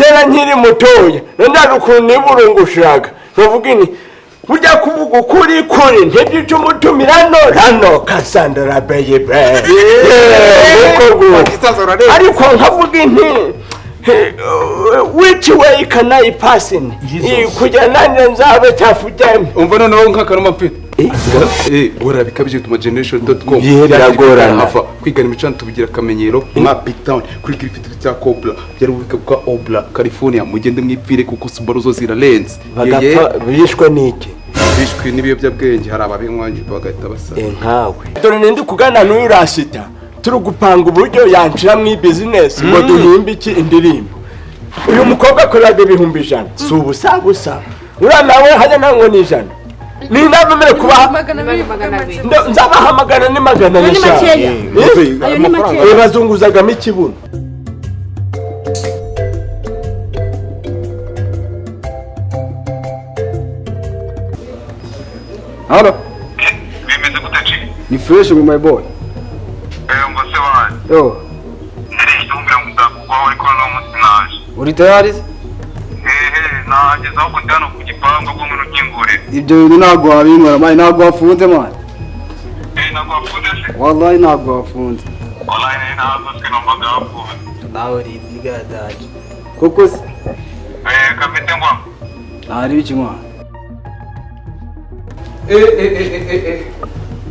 Kera nkiri mutoya nari ukuntu niburungushiraga, nkavuga ini burya kuvuga ukuri kuri ntibyica umutumirano rano Cassandra baby, nkuko gutyo. Ariko nkavuga inti which way can I pass in kugira nanjye nzabe tafujyamo. Umva, noneho nk'akanuma mfite, guhora bikabije tuma generation.com. Ibihe biragorana. Hava kwigana imicano tubigira akamenyero nka Big Town kuri Griffith cya Cobra byari ububiko bwa Obla California. Mugende mwipfire kuko Subaru zo zirarenze. Bagapfa bishwe n'iki? Bishwe n'ibiyobyabwenge, hari ababinywa bagahita basa. Nkawe dore nindi kugana n'uyu rasita, turi gupanga uburyo yanshira mu bizinesi ngo duhimbe iki indirimbo. Uyu mukobwa akoreraga 100,000, si ubusa busa. Uriya nawe hajya ntabwo ni 100, ni inama mbere kubaha. 200. 200. Nzabaha magana ni magana. Ayo ni Eshanu. makeya. Eh? Ayo ni makeya. Bazunguzagamo ikibuno. Halo, Bimeze gute, Ci? Ni fresh, my boy. Ngo se wanjye. Yo, Nirihise kumbwira ngo nzakugwaho, ariko noneho umunsi naje. Uri tayari? Hehe, nahageze, ahubwo ndi hano ku gipangu, ahubwo ngwino ukingurire. Ibyo bintu ntabwo wabinkora, man, ntabwo wafunze, man. Ntabwo wafunze se? Wallahi ntabwo wafunze. Wallahi nahazoswe, numvaga wafunze. Nawe uri nigadaje. Koko se? Kamete ngwa. Ntari bikinywa.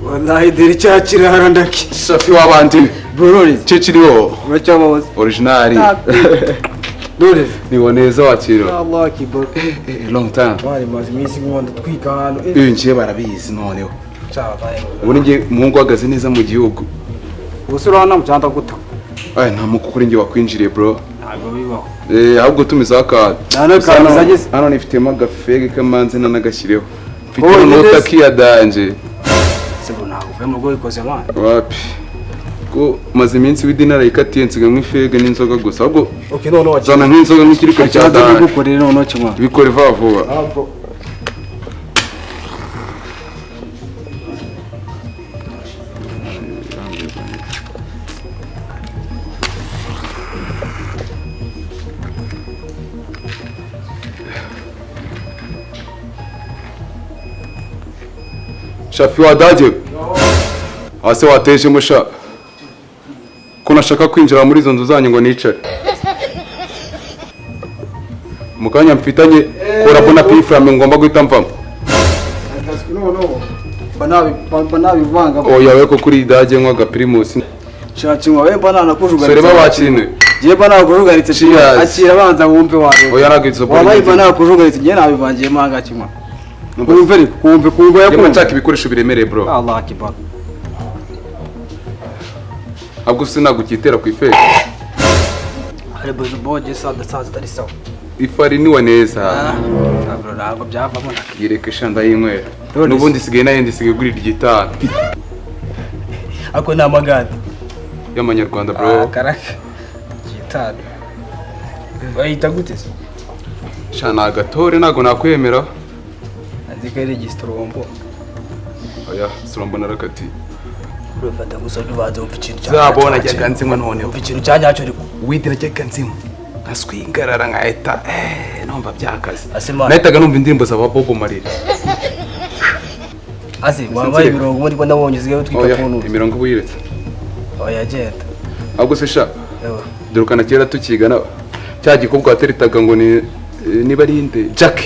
Wallahi dore cya kirara ndaki. Shafi w'abandi. Bro, Ceciriho. Uracyabahoze. Original. Dore. Ni neza wakiro. Allah akbar. Long time. Mari maze iminsi nkunda twika ahantu. Iyo ngiye barabizi noneho. Cyabaye. Ubu njye umuhungu uhagaze neza mu gihugu. Ubuse urabona mu cyanda guta. Ay, nta muko kuri njye wakwinjiriye, bro. Ntabwo bibaho. Ahubwo tumizaho akantu. Nta n'akantu uzanye se? Hano nifitemo agafege kamanzi nanagashyireho. Mfite Oh, nota yes. kiyadanje. Se bro, ntabwo uvuye mu rugo wikoze, man. Wapi? Ko maze iminsi w'idinara yikatiye, nsiga nk'ifege n'inzoga gusa. Ahubwo Okay, none wakira. zana nk'inzoga nk'ikiriko cya Cyaza danje. kugukorera noneho kimwe. Bikore vuba vuba. Ntabwo. Shafi wadage. Ase wateje musha. Ko nashaka kwinjira muri izo nzu zanyu ngo nicare. Mu kanya mfitanye collabo na P-Flam ngomba guhita mvamo. Noneho mba nabivanga. Oya we, ko kuri idage nywa aga Primus. Shaka we, mba nanakujugaritse. Sore babakine. Ngiye mba nakujugaritse. Cheers. Akira, banza wumve wawe. Oya, ntabwo izo Wabaye mba nakujugaritse, ngiye nabivangiyemo aha kimwe. Kumve ariko, kumve kumve Njye yakumve. nshaka ibikoresho biremereye, bro. Allah akbar. Ahubwo sinabwo ukitera ku ifeke. Ari bozo boje sada sada atari sawa. Ifarini wa neza. Ntabwo ntabwo byavamo na. Yireke shanda y'inywera. None se- N'ubundi isigaye n'ayindi isigaye igurira igitanu. Ako ni amagande. Y'amanyarwanda, bro. Karaka. Gitanu. Bayita gute se? Sha, ni agatore, ntabwo nakwemera. Azi ko ari igistrombo. Oya, surombo narakatiye. Urafata gusa ntubanze wumva ikintu cya Zabona najyaga nzinywa noneho. Wumva ikintu cya nyacyo ariko. Widi najyaga nzinywa nkaswingarara nkahita numva byakaze. Ase man. Nahitaga numva indirimbo za ba Bob Marley. Ase wabaye imirongo ubundi ko nabonye usigaye utwika Oya, ku ntuzi. imirongo uba uyiretse. Oya, genda. Ahubwo se sha, Ewa. dorukana kera tukigana cya gikobwa wateretaga ngo ni niba ari inde, Jack.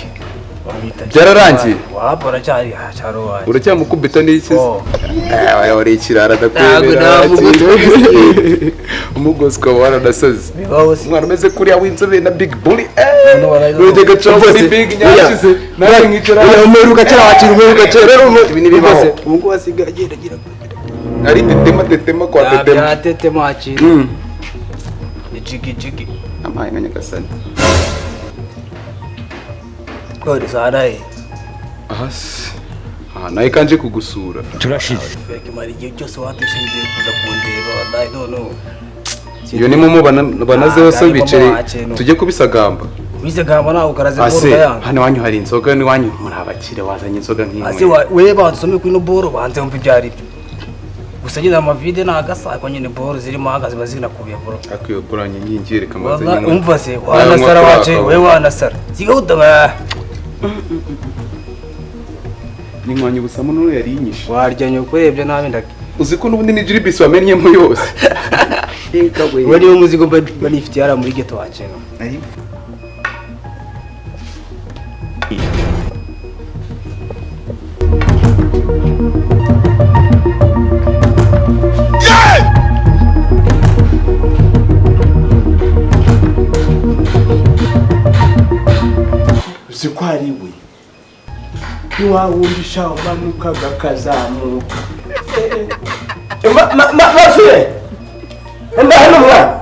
Wamwita Byararangiye? Wapa, uracyari cyaro wanjye. Uracyamukubita n'iki se? Oh. Uri ikirara Ntabwo ndakwemera. namugozi. Umugozi ukaba waranasaze. Bibaho se. Umwana umeze kuriya w'inzobe na big bully. None warayize. Urujya gaca muri big nyashize nanjye nkicara. Umeruka kera wakira, umeruka kera rero. Ibi ntibibaho. Ubu ngubu asigaye agenda agira. Ari tetema tetema kwa tetema. Byatetema wakira. Ni jigi jigi. Amaye nka nyagasani. Kweri zaraye. Aha se aha nawe kanje kugusura. Feke mara igihe cyose watesha ngiye kuza kundeba, wallahi none. Iyo ni momo banazeho se Ah, bicare momo wakira. tujye kubisagamba. Wize gamba nawe ukaraze Ase boro yanga. hano iwanyu hari inzoga, n'iwanyu muri abakire wazanye inzoga Ase nk'imwe. we banze usome kuri no boro, banze wumve ibyo ari byo. Gusa Gusa nyine amavide ni agasa, ariko nyine boro zirimo aha ziba zinakubiye, bro. Ariko iyo boro nyingi reka maze Wallah, nyine. Umva se, wanasara wace, we wanasara. Sigahuta ba. Ninywanye ubusamo none yari inyishe. Warya nyoko urebye nabi ndake. Uzi ko n'ubundi ni jiribisi wamenyemo yose. We niyo muzigo mba nifitiye hariya muri ghetto wace. Uzi ko ari we ni wa wundi sha umanukaga akazamuka. Mafiye ndahano mwana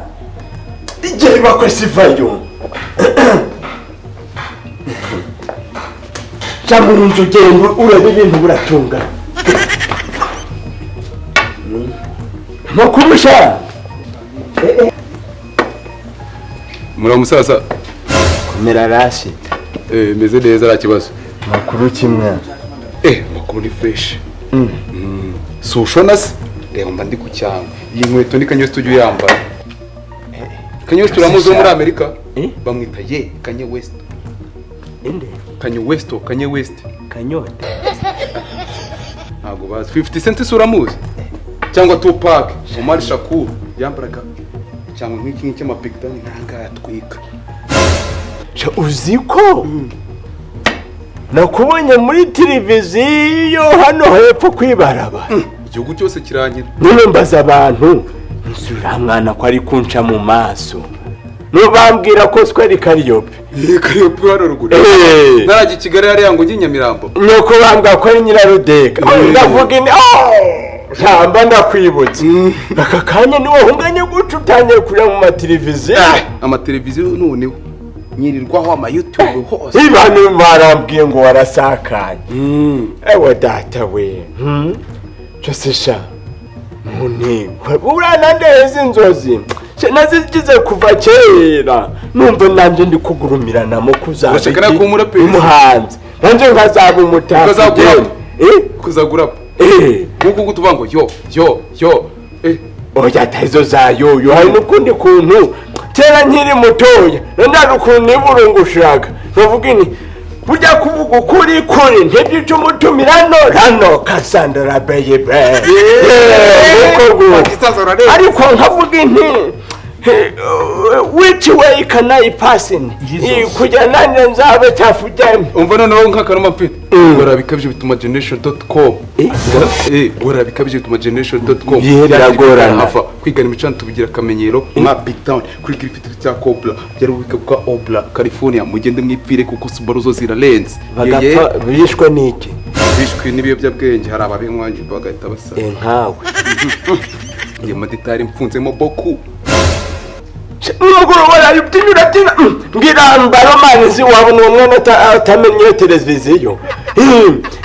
igihe bakoze ivayo ca mu nzu, ugenda ureba ibintu buratungana makuru sha. Mura musaza. Komera rasi. Eh, meze neza, nta kibazo. Makuru kimwe. Eh, makuru ni fresh. Si ushona se? Reba mba ndi ku cyangwa. Iyi nkweto ni Kanye West ujya uyambara. Kanye West uramuzi wo muri Amerika? Eh? Bamwita ye Kanye West. Inde? Kanye West, Kanye West. Kanyote. Ntabwo bazi. 50 Cent se uramuzi? Cyangwa Tupac, Omar Shakur yambaraga cyangwa nk'iki ngiki cy'amapigitani nk'aya atwika. Sha, uzi ko nakubonye muri televiziyo hano hepfo kwibaraba? Igihugu cyose kirangira. None mbaza abantu nsura mwana ko ari kunca mu maso, nubambwira ko sweri kariyope. Ye Kariyope hano ruguru. Eh. Ntarajya i Kigali hariya ngo njye i Nyamirambo. Nyoko bambwira ko ari Nyirarudeka. Eh. Ndavuga ini shamba ndakwibutse aka kanya niwahunganye guca utangiye kurira mu mateleviziyo. Amateleviziyo noneho nyirirwaho, ama YouTube hose. Ibanu barambwiye ngo warasakanye. Ewe data we, cyose sha ntego uranandeheza inzozi Sha, nazigize kuva kera numva nanjye ndi kugurumiranamo kuzaba Urashaka iki? kuba umuraperi? Umuhanzi, nanjye nkazaba umutasi. Ukazagura- Eh? Kuzagura Eh. nk'uko nguko tuvuga ngo yo yo yo eh. Oya, atazo za yoyo, hari n'ukundi kuntu kera nkiri mutoya nari ukuntu niburungushaka nkavuga ini burya kuvuga ukuri kuri ntibyica umutumirano rano kasandara beyibe nkuko nguko. Isaza urareba. Ariko nkavuga inti which way can I pass in kugira nanjye nzabe cyafujyamo. Umva noneho nk'akanuma mfite. Gora bikabije bituma generation.com. Eh, gora bikabije bituma generation.com. Ye, biragorana. Hava kwigana imicano tubigira akamenyero nka Big Town kuri Griffith cya Cobra byari ububiko bwa Obla California, mugende mwipfire kuko Subaru zo zirarenze. Bagapfa bishwe n'iki? Bishwe n'ibiyobyabwenge, hari ababinywa bagahita basa. Nkawe. Ngiye maditari mfunzemo boku. Nimugoroba yarabyina urabyina mbwira mbaromani nzi wabona uwo mwana atamenye iyo televiziyo.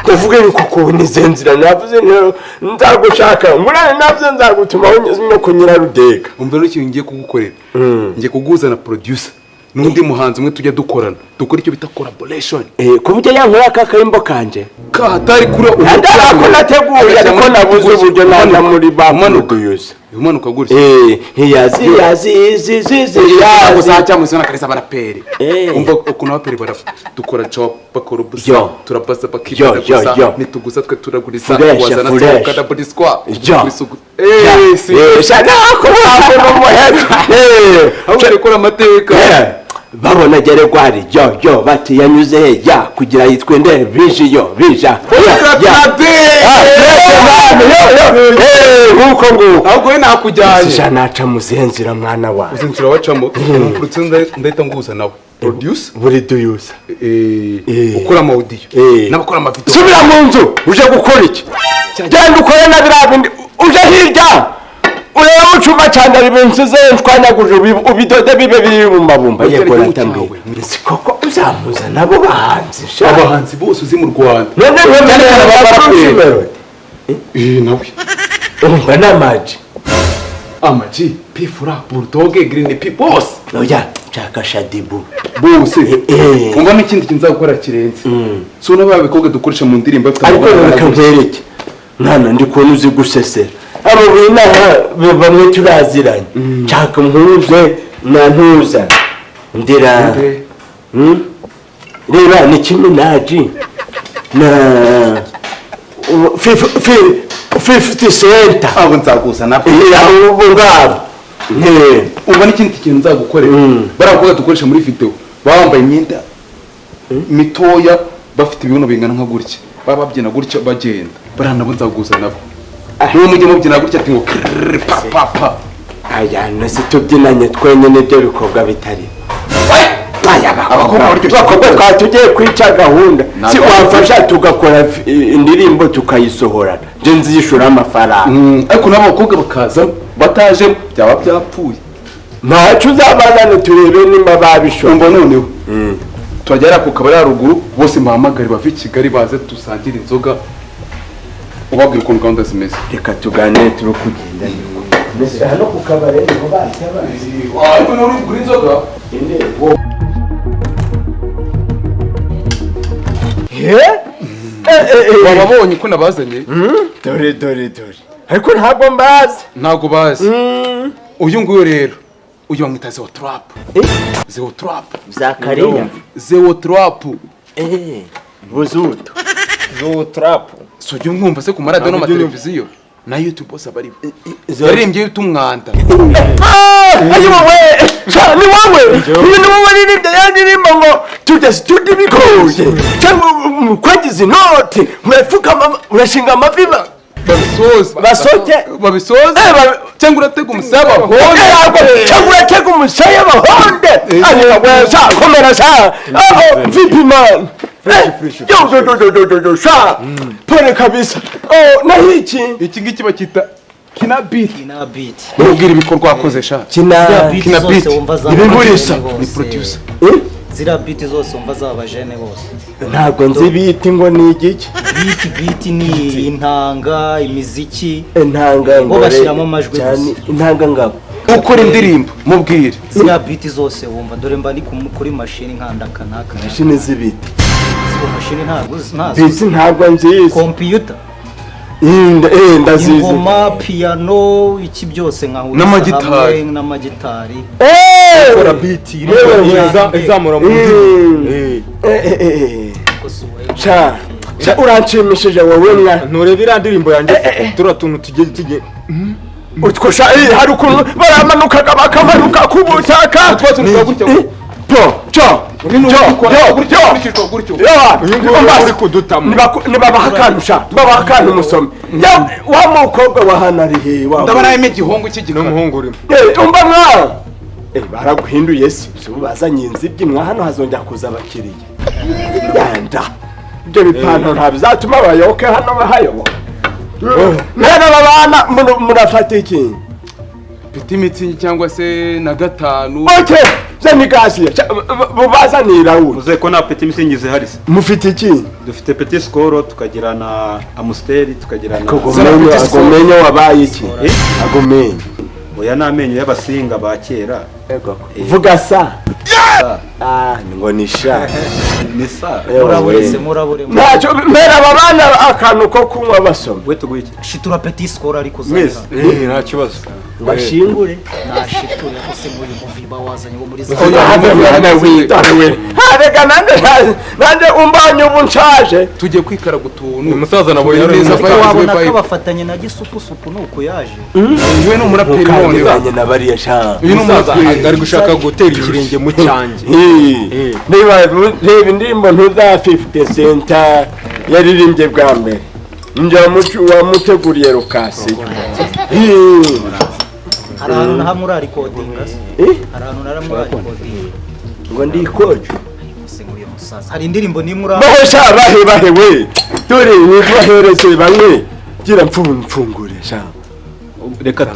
Ndavuga yuko ukuntu izi nzira navuze nti nzagushaka murane navuze nzagutuma nyoko Nyirarudeka. Umva rero ikintu ngiye kugukorera, ngiye kuguhuza na producer n'undi muhanzi umwe tujya dukorana, dukora icyo bita collaboration. Ku buryo yankora aka karimbo kanje Kahatari kuri ubu. Ako nateguye, ariko nabuze uburyo naza muri ba Umanuka. producer. Umanuka gutya. Yazi yazi izi zizi yazi yazi. Cyangwa se nakarisa abaraperi. Eh. Umva ukuntu abaraperi barapa, dukora job bakora ubusa. Yo. Turabaza Yo, bakibanda yo, gusa yo. nituguza twe turaguriza. Fresh, Wazana fresh. soka da body squad. Yo. Eh, si. Shaka kubona umuhera. Aho bari gukora amateka. Babona geregwari yo yo bati yanyuze he ya kugira yitwe nde bije yo bija ya ya. Ah, yes, man, yo yo, nkuko nguko. Ahubwo we nakujyanye. Sha naca muzenzira mwana wawe. Uzi nzira wacamo producer, ndahita nguhuza nawe producer. Buri duyuza. Eh, Eh. ukora ama audio Eh. n'abakora ama video. Subira mu nzu uje gukora iki? Genda ukore na biriya bindi uje hirya ureba mu cyumba cyanjye hari ibintu nsize nshwanyaguje ubidode bibe bibumbabumba. Ugera Yego. igihugu Natambwiye cyawe. si koko uzamuza nabo bahanzi sha? Abahanzi bose uzi mu Rwanda. None nkemerera abaraperi. Melody? Eh, nawe. Umva n'amaji. Amaji, Pifura, Bulldog, Green P, bose. Oya, nshaka Shadibu. Bose. Eh. Umva n'ikindi kintu nzagukora kirenze, so n'aba bikobwa dukoresha mu ndirimbo bafite Ariko amabara reka gutya. nkwereke mwana, ndi kubona uzi gusesera. Abo binaha bamwe turaziranye. Nshaka mpuze na ntuza. Ndira. Reba ni kimwe naji na 50 cent. Abo nzaguza nabo. Abo ngabo. Uba n'ikindi kintu nzagukorera. Baravuga dukoresha muri video. Bambaye imyenda mitoya bafite ibibuno bingana nka gutya. Baba babyina gutya bagenda. Baranabo nzaguza nabo. Niba mujye mubyina gutya ati ngo pa pa pa. Aya nasi tubyinanye twenyene byo bikorwa bitari. Aya abakobwa twatugiye kwica gahunda. Si wamfasha tugakora indirimbo tukayisohora. Nje nzishura amafaranga. Ariko nabo abakobwa bakaza bataje byaba byapfuye. Ntacyo uzabazane turebe nimba babishora. Umva noneho. Turagera ku kabari haruguru bose mbahamagare bave i Kigali baze dusangire inzoga. Ubabwira ukuntu gahunda zimeze. Reka tuganire turi kugenda. Hano ku kabari niho basabazi. Ariko nuri kugura inzoga? Wababonye ko nabazanye? Dore dore dore. Ariko ntabwo mbazi. Ntabwo bazi. Uyu nguyu rero uyu bamwita Zeo Trap. Zeo Trap. Zakaria. Zeo Trap. Buzuto. Zeo Trap. So ujye mwumva se ku maradiyo n'amateleviziyo na YouTube bose abariho. Yaririmbye y'utumwanda. Ayo wowe, ni wowe. Uyu ni wowe waririmbye ya ndirimbo ngo tujya studio bigoye. Cyangwa kwangiza inoti, urapfukama urashinga amavi babisoze. Basoke. Babisoze. Cyangwa uratega umusaya bahonde. Cyangwa uratega umusaya bahonde. Ayo we sa komera sa. Aho vipi man. Yo yo yo yo yo sha. Pole kabisa. Oh na hiki. Iki ngiki bakita Kina beat. Kina beat. Ubwira ibikorwa wakoze sha. Kina beat. Ibigurisa ni producer. Zira beat zose umva z'abajene bose. Ntabwo nzi beat ngo ni igiki. Beat ni intanga, imiziki. Intanga ngo bashyiramo amajwi gusa. Intanga ngabo. Ukora indirimbo mubwire. Zira beat zose wumva dore mba ndi kuri machine nkanda kanaka. Machine z'ibiti. Izo machine ntabwo ntazo. Beat ntabwo nzizi. Computer. Ndazizi. Ingoma, piano, iki byose nkahuriza hamwe n'amagitari. Ukora beat izamura mu ndirimbo. Cha, uranshimishije wowe mwa. Nturebe iriya ndirimbo yanjye turiya tuntu tugiye utwo sha hari ukuntu baramanukaga bakamanuka ku butaka. Po, cyo, cyo, nibabaha akantu sha, babaha akantu umusome. Wa mukobwa wa hano ari he? Ndabona harimo igihungu cy'igikara. N'umuhungu urimo. Umva mwa. Baraguhinduye se, bazanye inzibyi mwa hano hazongera kuza abakiriya. Yanda. Ibyo bipantaro ntabwo bizatuma abayoboke hano bahayoboka. Mwene aba bana murafata iki? Peti mitsingi cyangwa se na gatanu. Okay, zani gasi. Bubazanira ubu. Muze ko na peti mitsingi zihari se. Mufite iki? Dufite peti skoro tukagira na Amstel tukagira na Agomenyo wabaye iki? Agomenyo. Oya ni amenyo y'abasinga ba kera. Vuga sa. Ah, ngo ni sha. Ni sa. Murabure murabure. Ntacyo mera aba bana akantu ko kunywa basoma. We tuguye iki? Shitura peti skoro ariko zari. Nta kibazo. Bashingure. Nashitura kose muri muviba wazanye wo muri za. Harega nande umbanye ubu nshaje. Tugiye kwikara gutuntu. Umusaza nabonye neza wabona ko bafatanye na gisupusupu nuko yaje. Uyu ni umuraperi none banye na bariya sha. Uyu ni umusaza ari gushaka gutera ikirenge mu cyanjye. Niba reba indirimbo ntuza 50 Cent yaririmbye bwa mbere. Njya wamuteguriye rukasi. Hari ahantu na hamwe urarikodinga. Hari ahantu na hamwe urarikodinga. Ngo ndikoje. Hari indirimbo nimwe ura. Bahe sha bahe bahe we. Dore nibahereze bamwe. Gira mfungure sha.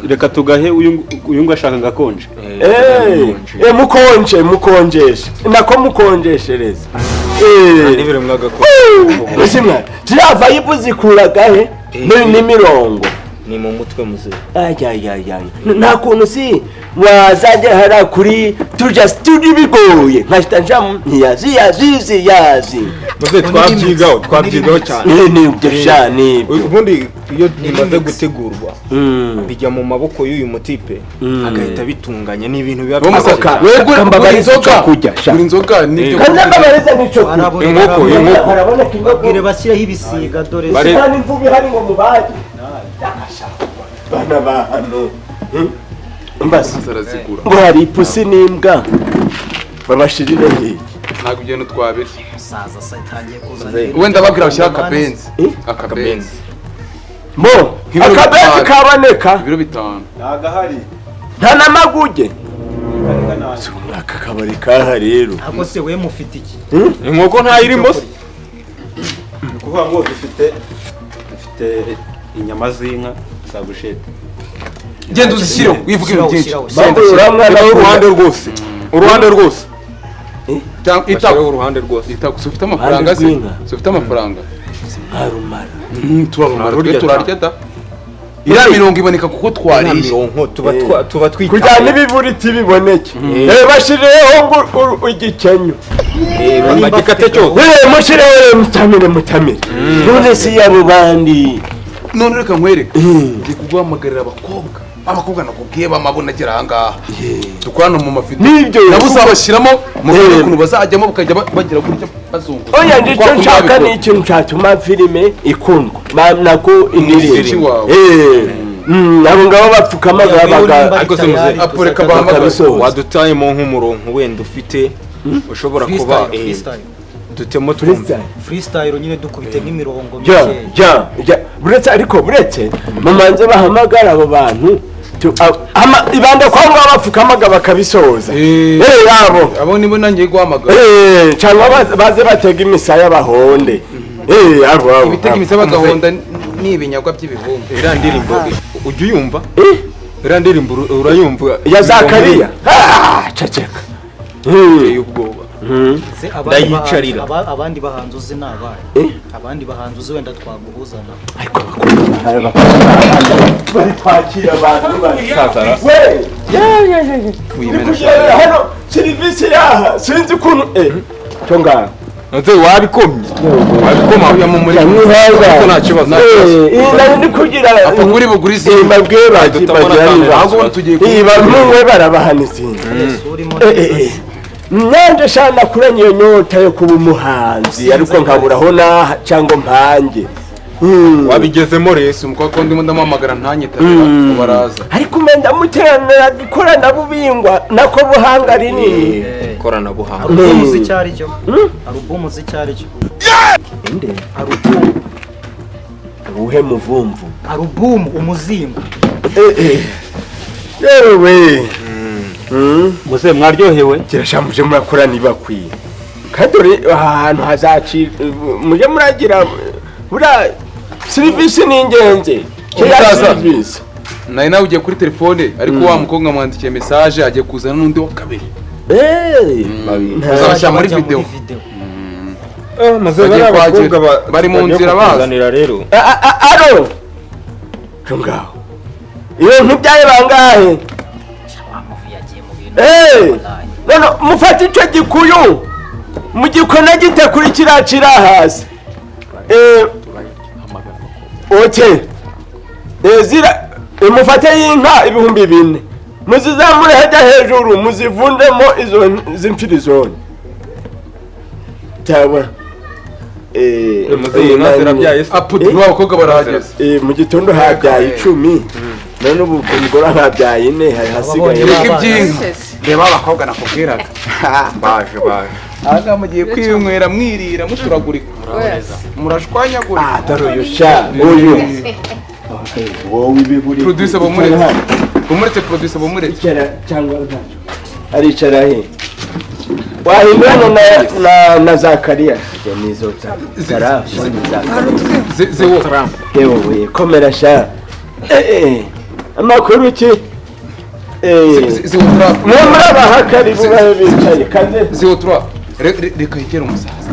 Reka tugahe uyu ngo ashaka ngakonje. Mukonje mukonjesha. Nako mukonjeshereza. Ndibire mwagakonje. Ese ziriya vibe zikuraga he? N'imirongo. Ni mu mutwe muzehe. Ayayayay. Nta kuntu si wazajya hara kuri tuja studio bigoye. Nkahita nja yazi yazi yazi. Muzehe twabyigaho cyane. Ni ibyo sha ni. Ubundi Iyo bimaze gutegurwa bijya mu maboko y'uyu mutipe, agahita abitunganya. Ni ibintu biba Musa, byoroshye cyane. wewe gura Kambabariza inzoga, icyo kurya, sha. Gura inzoga n'ibyo Kandi kurya. mbabariza n'icyo kurya. Inkoko, inkoko. Haraboneka inkoko. Babwire bashyireho ibisiga, dore. Nta n'imvubu ihari ngo mubage. Bana ba hano. Mbese Arazigura. ngo hari ipusi n'imbwa babashirire hehe? Ntabwo ibyo bintu twabirya. Musaza se itangiye kuzana ibintu. Wenda babwira bashyiraho akabenzi. Eh? Akabenzi. Mo Nk'ibiro akabenzi 5. kaboneka. Ibiro 5. Ntagahari. Nta n'amaguge. Aka kabari kaha rero. Ntabwo se we mufite iki? Inkoko ntayirimo se? Ni ukuvuga ngo dufite inyama z'inka za bushete. Genda uzishyireho, wivuge ibintu byinshi. Shyiraho, Bambu uramwana. Uruhande rwose, uruhande rwose. Cyangwa Bashyiraho itako. uruhande rwose. Itako, si ufite amafaranga se? Rw'inka. Si ufite amafaranga? Harumara. Turarumara, twe Turarurya. turarya da. Iriya mirongo iboneka kuko twariye. Mironko tuba tuba Kugira twitaye. n'ibiburiti biboneke. Bashireho ngo igikenyo. Bagikate cyose. Mushireho rero, mutamire, mutamire. None si yabo bandi. None reka nkwereke, ngiye kuguhamagarira abakobwa nakubwiye b'amabona agera ahangaha dukorana mu mavideo. Nibyo. Nabo uzabashyiramo mu Eh. ukuntu bazajyamo bakajya bagira gutya bazunguza. Oya, ndi icyo Kwa kundi nshaka babikora. ni ikintu cyatuma filime ikundwa. Nako Umuziki indirimbo. wawe. Abo ngabo bapfukamaga baga Ariko se muze, Apo reka bahamagare. bakabisoza. Wadutayemo nk'umurongo wenda ufite ushobora kuba Freestyle, freestyle. dutemo twumve. Freestyle. Freestyle nyine, dukubite nk'imirongo Jya mikeya. jya jya, buretse, ariko buretse mumanze bahamagara abo bantu. Ibanda kwa ngabo bapfukamaga bakabisoza. Abo. Abo nibo nangiye guhamagara. Cyangwa baze batega imisaya bahonde. Abo abo. Ibitega imisaya bagahonda ni ibinyagwa by'ibihumbi. Iriya ndirimbo ujya uyumva? Eh? Iriya ndirimbo urayumva? Ya Zakariya. Ah, ceceka. Iteye ubwoba. Se abandi Ndayicarira. Abandi bahanzi uzi ni abahe? Abandi bahanzi uzi wenda twaguhuza nabo? Ariko abakobwa bari kwakira abantu bari we ya ya ya ya, ni kugera hano serivisi yaha, sinzi ukuntu cyo ngaho. Nze wabikomye, wabikoma mu murima. Ariko nta kibazo, nta kibazo. Iyi nari ndi kugira. Apfa kuri bugure izindi. Mbabwiye bati Dutabona bagira kandi ibibazo. Ahubwo tugiye Bamwe barabahana izindi. Yesu urimo neza. Nanjye sha nakuranye iyo nyota yo kuba umuhanzi, ariko nkaburaho naha cyangwa mpange. Wabigezemo rero. Si umukobwa ko ndimo ndamuhamagara ntanyitabira, baraza. Ariko umenya muteranira ikoranabubingwa nako buhanga rinini. Ikoranabuhanga. Alubumu uzi icyo ari cyo? Alubumu uzi icyo ari cyo? Inde? Alubumu. Uwuhe muvumvu? Alubumu, umuzingo. Yewe. Muze mwaryohewe. Kirasha muje murakora ntibakwiye, kandi dore aha hantu hazacira muje muragira buriya serivisi ni ingenzi kiriya Umusaza. serivisi. Nari nawe ugiye kuri telefone, ariko wa mukobwa amwandikiye message, agiye kuzana n'undi wa kabiri. Bazabashyira muri Bajya video. Video. Maze Bagiye bariya kwakira. bakobwa Bari mu bagiye nzira baza. kukuzanira rero. Aro cyo ngaho iyo ntibyaye bangahe? Wa yagiye mu bintu online. None mufate icyo gikuyu mugikona gite kuri kiriya kiri hasi? Okay. Zira mufate y'inka 4000 muzizamure hajya hejuru, muzivundemo izo z'imfirizone cyangwa Muze inka zirabyaye se? Apo wa bakobwa barahageze. Mu gitondo habyaye 10, none ubu ku mugoroba habyaye 4, hari hasigaye. Reka iby'inka, reba abakobwa nakubwiraga. Baje, baje. Ahangaha mugiye kwinywera, mwirira, muturagurika, murashwanyagurika. Ah, dore uyu sha, uyu wowe ibiburi. Producer bamuretse, bamuretse, producer bamuretse. Icara cyangwa ntacyo, aricara he? Wahindurana na Zakariya. Ibyo nizo tarafu ni Zakariya. Zewo. Yewe, komera sha. Amakuru ki? Zewo trap. Mwe muri abahakari bubahe bicaye kaze. Zewo trap, reka yegere umusaza.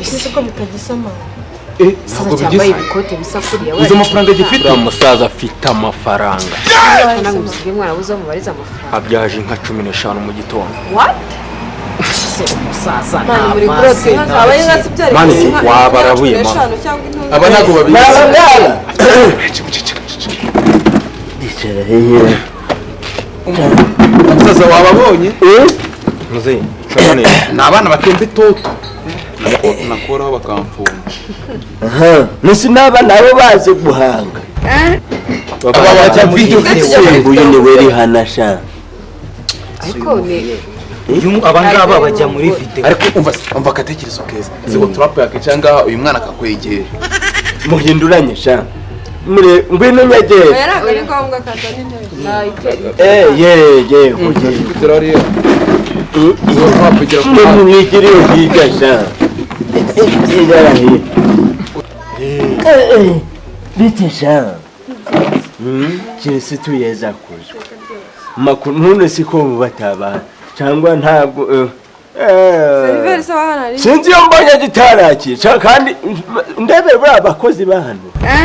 Ese ko mutagisoma? Ntabwo Umusaza cyambaye bigeze. ibikote bisa kuriya. Uzi amafaranga gifite? Uriya musaza afite amafaranga. Ntabwo musigaye mwarabuze aho mubariza amafaranga. Abyaje inka 15 mu gitondo. What? Se umusaza Mani muri nta grote vase inka zawe inka si byari Mani, inka wabarabuye, cumi mama. n'eshanu cyangwa intuza. Aba ntabwo babizi. Barababwara. Icara hehe. Umusaza wababonye? Muzehe, camo neza. Ni abana batemba itoto. Nakoraho bakamfunga. Aha, nisi n'aba nabo bazi guhanga. Aba bajya video Uyu ni we Rihanna sha. Ariko ni Uyu aba ngaba bajya muri video. Ariko umva umva akatekerezo keza. Siko trap yakica ngaha uyu mwana akakwegera. Muhinduranye sha. Mure ngwino nyegere. oya ntabwo ari ngombwa kazana intebe. Eh ye ye oye. Kugera hariya. Izo trap igera ku Mwe mwigire iyo hirya sha. Igera hirya. Eh, bite sha. Kirisitu yeza kuzwa. Makuru none siko batabara cyangwa ntabwo Seriveri se wa hano ari sinzi iyo mbonye gitaraki kandi ndebe buriya abakozi ba hano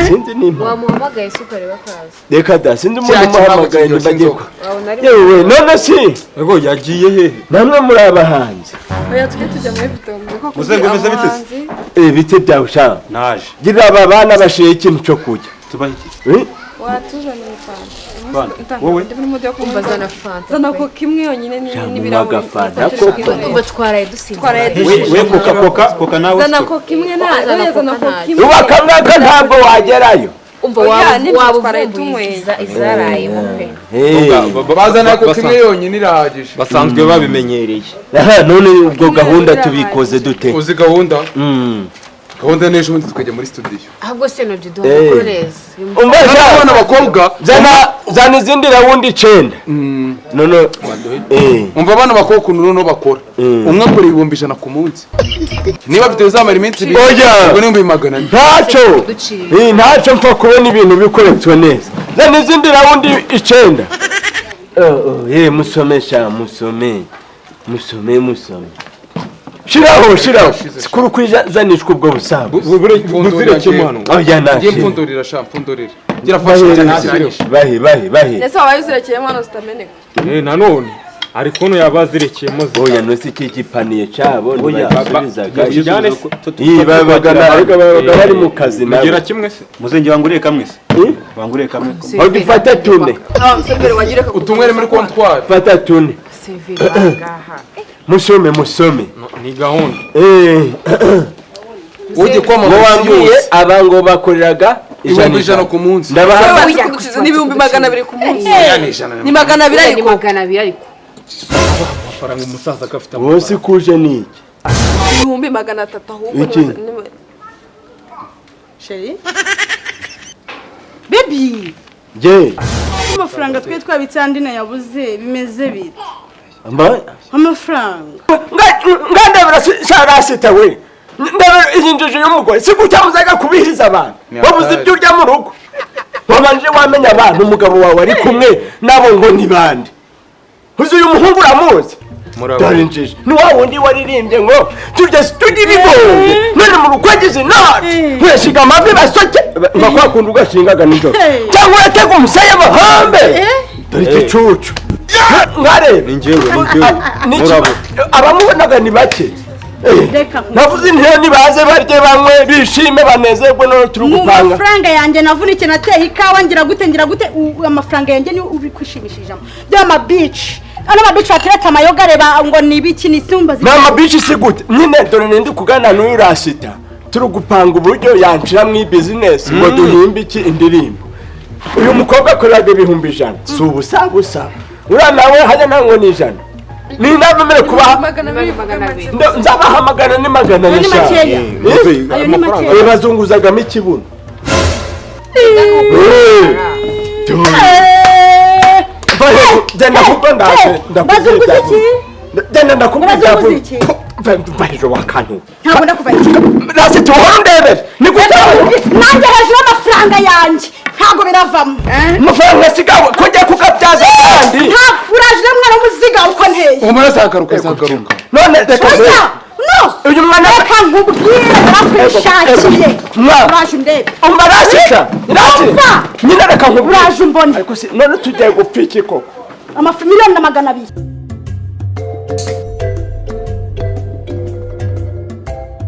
sinzi n'impamvu wamuhamagaye se ukareba akaza reka da sinzi umuntu Cya kimwe umuhamagaye kiryoshye ntibajye inzoga. wabona ari yewe none si Ego yagiye hehe? namwe muri abahanzi oya tujye tujya muri video kuko Muzehe, ngo bimeze bite se? Eh, bite byawe sha Naje. gira aba bana bashiye ikintu cyo kurya Tubahe iki? Eh, watuzaniye fanta Fanta. Wowe? Ndi muri mudi yo kumva zana fanta zana ko kimwe yonyine Sha, n'ibirahuri munywa agafanta koko. Umva twaraye dusinze twaraye We koka koka koka nawe. zana ko kimwe na oya zana ko kimwe uba kamwaka ntabwo wagerayo umva waba uvumbuye izarayemo pe Eh, Bazana ko kimwe yonyine irahagije. Basanzwe babimenyereye. aha none ubwo gahunda tubikoze dute Uzi gahunda? Mm. Gahunda n'ejo bundi tukajya muri studio. ahubwo se nabyo duha Eh. amakuru neza umva sha Abana bakobwa zana zana izindi rawundi 9 none eh umva abana bakobwa ukuntu noneho bakora. Umwe akora 100,000 ku munsi. Niba video zamara iminsi ibiri, Oya. ubwo ni 400,000. ntacyo. Duciriye. Eh, ntacyo mpfa kubona ibintu bikoretswe neza zana izindi rawundi 9. Eh, musome sha musome musome musome shiraho shiraho sikuru kwizanishwa ubwo busambo. Buzirekemo hano. Oya Ngiye nashira mpfundurira sha mpfundurira. Gira fasha bahe bahe bahe bahe. Ese wabaye uzirekeyemo hano zitameneka Eh nanone ari kuntu yabazirekeyemo Oya nose iki gipaniye cyabo ntibagisubizaga. Tujyane se. Iyi babaga ariko babaga bari mu kazi nabo. Mugira kimwe se. Muzehe wanguriye kamwe se? Eh? Wanguriye kamwe. Oya ufata tune Seriveri wagira reka Utunywere muri comptoir. fata tune Seriveri wangaha musome musome. Ni gahunda. Eh, Ujye ngo kwamamaza wambwiye yose. aba ngo bakoreraga 100,000 ku munsi. Ndabaha ni 200,000 ku munsi Oya, ni ijana na ni 200 ariko 200 ariko Amafaranga umusaza akafite. wose kuje ni iki 300,000 ahubwo Iki? Sheri Baby je amafaranga twe twabitse andi nayabuze bimeze bite? Amba Amafaranga ngandabira sharasita we ndabira iyi njiji y'umugore sikucyamuzaga kubihiriza abantu wabuze ibyo urya mu rugo wabanje wamenya abantu umugabo wawe ari kumwe nabo ngo ni bande uzi uyu muhungu uramuzi dore injiji ni wa wundi waririmbye ngo turya turya ibigori none mu rugo agize inoti urashinga amavi basoke nka kwa kundi ugashingaga nijoro cyangwa uratega umusaya bahambe dore igicucu nkarebe Ni njyewe, ni njyewe. Niki- abamubonaga ni bake. Reka Navuze intero nibaze barye banywe bishime banezerwe none turi mu gupanga. mafaranga yanjye navunike nateye ikawa ngira gute ngira gute amafaranga yanjye niyo uri kwishimishijamo by'ama beach ano ma beach bateretse amayoga reba ngo ni ibiki ni simba Mama bici si gute nyine dore nindi kugana n'uyu rasita turi gupanga uburyo yanshira mu business ngo duhimbe iki indirimbo. Uyu mukobwa akoreraga 100,000 si ubusa busa uriya nawe hajya ntango ni 100 ni inama kubaha 200. Nzabahamagara ni 400. Ayo ni makeya. Ayo ni makeya. Eh, bazunguzagamo ikibuno. Genda kuko ndaje Bazunguza iki? Genda ndakubwira. Bazunguza iki? Mva hejuru wa kantu. Ntabwo ndakuva iki. Rasi tuhora undebere ni gute Nanjye hejuru y'amafaranga yanjye ntabwo biravamo. Amafaranga asigawe ko njya kukabyaza kandi. Ntabwo uraje mwana w'umuziga uko nteye. Umara azagaruka azagaruka. None reka Oya, no uyu mwana reka nkubwire narakwishakiye. Uraje undebe. Umva rasita rasi Umva. nyine reka nkubwire. Uraje umbone. Ariko si none tugiye gupfa iki koko? Amafu 200,000,000.